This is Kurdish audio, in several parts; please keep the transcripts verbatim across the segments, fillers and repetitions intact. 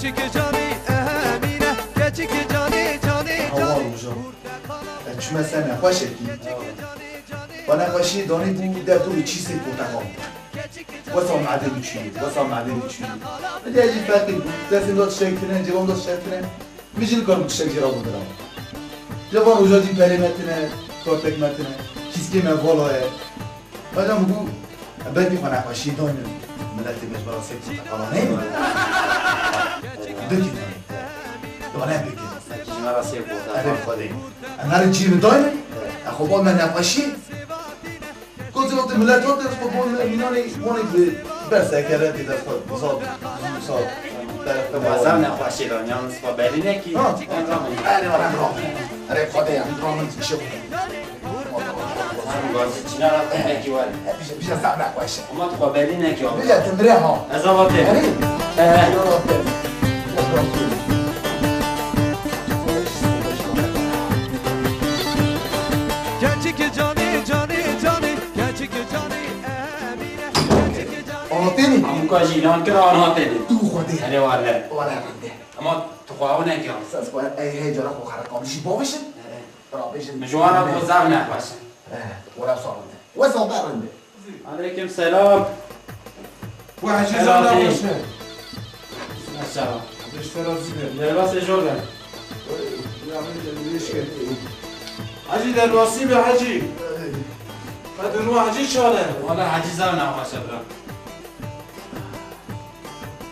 Keçik canî Emîne, keçik canî, canî, Hawa canî. Roja. Ez çûme ser nexweşekî. Xwe nexweşiyê danî bû, der dû çîsê porteqal. Wesa made diçûyê, wesa made diçûyê. Min dê jî feqîr bû. Destê min de tiştek tune, cêban de tiştek tune. Min jî nikarim tiştek jê re bigirem. Ji van roja jî perê me tune, kartek me tune. Kîskê me vala ye. Hocam bu belki bana başı dönün. Milletimiz bana sek portakala neydi? Dökün. Dönem peki. Jimara sek portakala. Evet, hadi. Enler cimi dönün. Ako bol men yaklaşı. Kozum otu millet otu futbol minani moni bir berse kere bir de futbol. Sağ ol. Sağ ol. Bazen ne başlayalım yalnız haberine ki. Ha. Tamam. Hadi bakalım. Hadi hadi ya. Tamam. Çinar hakkındaki var. Bize, bize zahmet başla. Ama tu haberine ki. Bize timre ha. Ez ama te. Hadi. He. Keçik canî, canî, canî, keçik canî Emîne, keçik canî. Anlatênî? Amûka jî îlan kir, anlatênî. Tu xwe dê. Erê wale. Wale rinde. Ama tu xwe ew nekî. Ses xwe ey hey cara xwe xereqanî jî bavêjin. Rabêjin. Min ji wan re got zaf nexweş e. Eh, were sağ rinde. We sağ rinde. Aleyküm selam. Bu Hecî zana xweş e. Maşallah. Hecî sera zî be. Derbasê jor be. Hecî derbasî be Hecî. Qedin we Hecî çare. Wala Hecî zana xweş e bira.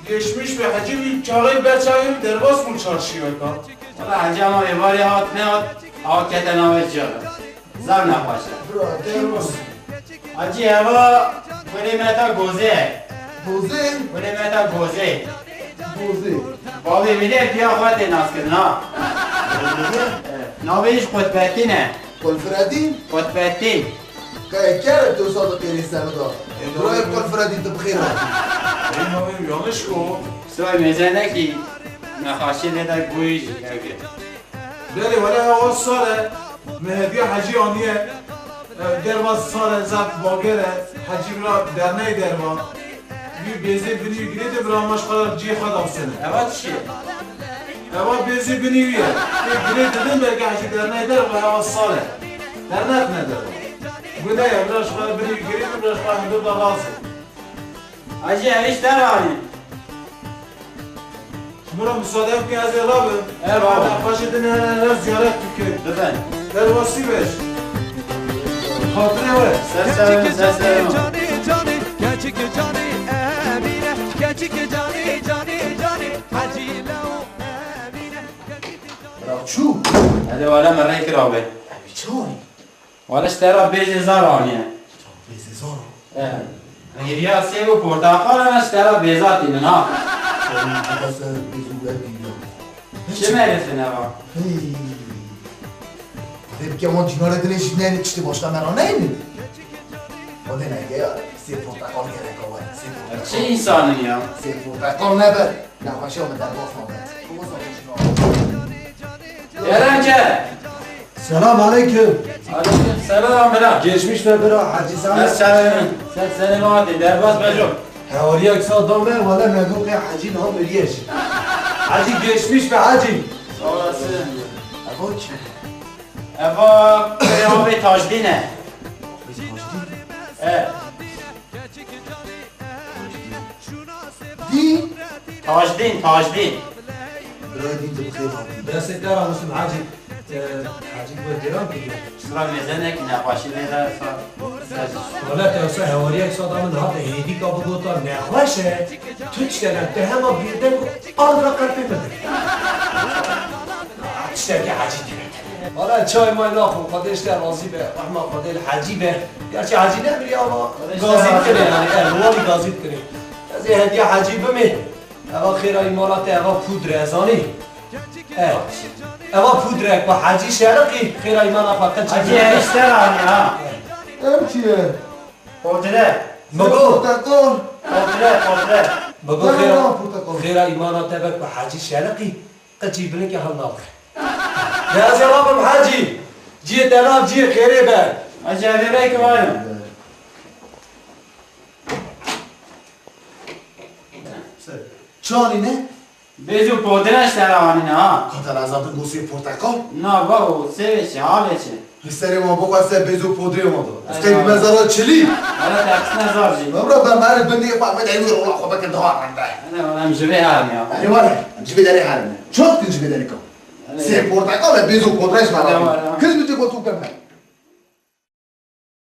Geçmiş be Hecî, wî çaxê ber çavê min derbas bû çarşiyeka. Wala Hecî ama êvarê hat nehat, awa kete navê ciya de. Zaf nexweş e. Bira, derbas. Hecî eva gulê me ta gozê ye. Gozê? Gulê me ta gozê. Gozê. Bavê min ê piya xwe tê naskirin ha. Gozê? E, navê jî Qutbetîn e. Qulfiredîn? Qutbetîn. Qey kere tu sadiqê lê serida? Ê, Birayê navê Qulfiredîn tu bi xêr hatî. Ê, navê yanlış o. Siway mêze nekî, nexaşî lê de bûyî jî ev e. Belê, wele hewa sar e. Me hediya Hecî aniye. E, derva sar e, zaf bager e. Hecî bira derney derva. Wî bêzê binî wî girêdê bira maşxala cihê xwe davsene. Eva çi ye? Eva bêzê binî wî ye. Ê girê didin belkî Hecî derney derva hewa sar e. Dernek ne derva. Gune ye, bira ji xwe binî wî girêdê bira ji xwe hundir da razê. Hecî, ev iş deranî. Ji min re misade bike, ez ê rabim. Ev rabim. Nexweşê din hene, ne ziyaret bike. Bibe. Derbasî be. Xatirê we. Ser çavê min, ser çavê min. Keçik canî, canî, keçik canî Emîne, keçik canî, canî, canî Hecî Lew Emîne, keçik canî. Bira çû? Hadi wala min rê kir abi. Ev çi anî? Wala ji te re bêzê zar aniye. Bêzê zar? E. Hêviya sêv û porteqal e, ji te re bêza tînin ha. Bese bêzû we bîniya. Çi merifin eva? Hey. Dê bike wan cînarê dilê jî neyne tiştê başka me ra neyne. Xwedê neyne ya. Sê porteqal gereka we. Sê porteqal. Çi însan in ya? Sê porteqal nebe. Nexweşiya min derbas nabe. Erenke! Selam aleyküm. Aleyküm selam bira. Geçmiş be bira, Hacı Sami. Ser selamın. Ser selamı hadi. Derbas beco. Hewariya kısa dame, wala medoke Hacı nam ölüyeş. Hacı geçmiş be Hacı. Sağ olasın. Ebo kim? Eva, abi Tacdine. Tacdin? E. Dîn? Tacdîn, Tacdîn. Birayê dîn tu bi xêr hatî. Destê te ramişim Hacî. Te Hacî bi cêran kiriye. Sira mêze nekî, nexweşî lê de sa. Wele te wisa hewariyek sa da min hate hêdîka bigota nexweş e. Tu tiştene te hema bêdeng û arda qelpê min de. Tiştekî Hacî tine. Wala çay may naxwim, Xwedê ji te razî be, rehma Xwedê li Hecî be. Gerçi Hecî nemiriye ama gazî dikine yani, ev wali gazî dikine. Ez ê hediya Hecî bimê. Eva xêra îmana te, eva pudre, ez anî. Ev. Eva pudre ku Hecî şeriqî, xêra îmana xwe qil çekî. Hecî ev işte anî ha. Ev çi ye? Potre. Bigo. Portakal. Potre, potre. Bigo xêra, xêra îmana te be ku Hecî şeriqî. Qicî binikê hal nabe. Ya ez ê rabim Hecî. Cihê te nav cihê xêrê be. Hecî, evê reyke var ya. Çanî ne? Bêz û podre ji te re anîne ha. Ka te re ez hatim got sêv porteqal? Na babo, sêvê çi, halê çi? Li serê wan bixwe se bêz û podrê wan da. Ez qey bime zara çilî. Hele te qisne zar jî. Memra ben merê bindê xwe me de ew rola xwe bike daha rende. Hele wala em ji vê herin ya. Erê wale, em ji vê derê herin. Çax din ji vê derê ka. Sêv porteqal e, bêz û podre ji me re. Kız mi te got û keme.